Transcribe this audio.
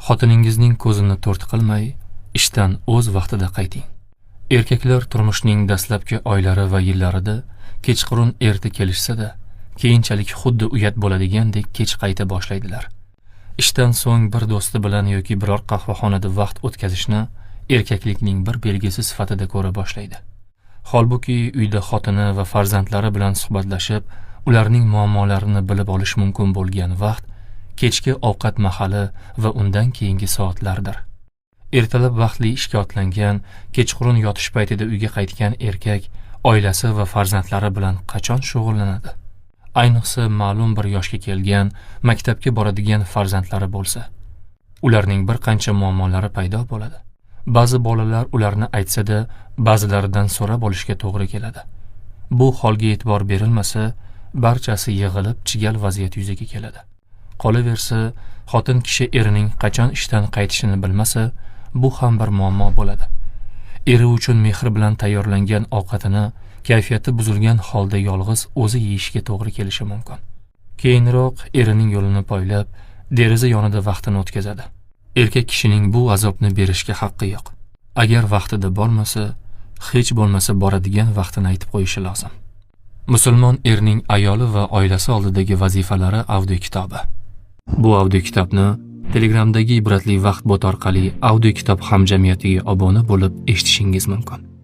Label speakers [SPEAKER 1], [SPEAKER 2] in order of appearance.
[SPEAKER 1] Xotiningizning ko'zini to'rt qilmay, ishdan o'z vaqtida qayting. Erkaklar turmushning dastlabki oylari va yillarida kechqurun erta kelishsa-da, keyinchalik xuddi uyat bo'ladigandek kech qayta boshlaydilar. Ishdan so'ng bir do'sti bilan yoki biror qahvaxonada vaqt o'tkazishni erkaklikning bir belgisi sifatida ko'ra boshlaydi. Holbuki uyda xotini va farzandlari bilan suhbatlashib, ularning muammolarini bilib olish mumkin bo'lgan vaqt kechki ovqat mahali va undan keyingi soatlardir. Ertalab vaqtli ishga otlangan, kechqurun yotish paytida uyga qaytgan erkak oilasi va farzandlari bilan qachon shug'ullanadi? Ayniqsa ma'lum bir yoshga kelgan, maktabga boradigan farzandlari bo'lsa, ularning bir qancha muammolari paydo bo'ladi. Ba'zi bolalar ularni aytsa-da, ba'zilaridan so'rab olishga to'g'ri keladi. Bu holga e'tibor berilmasa, barchasi yig'ilib chigal vaziyat yuzaga keladi. Qolaversa, xotin kishi erining qachon ishdan qaytishini bilmasa, bu ham bir muammo bo'ladi. Eri uchun mehr bilan tayyorlangan ovqatini kayfiyati buzilgan holda yolg'iz o'zi yeyishga to'g'ri kelishi mumkin. Keyinroq erining yo'lini poylab, deraza yonida vaqtini o'tkazadi. Erkak kishining bu azobni berishga haqqi yo'q. Agar vaqtida bormasa, hech bo'lmasa boradigan vaqtini aytib qo'yishi lozim. Musulmon erning ayoli va oilasi oldidagi vazifalari audio kitobi. Bu audio kitobni Telegramdagi Ibratli vaqt bot orqali audio kitob hamjamiyatiga obuna bo'lib eshitishingiz mumkin.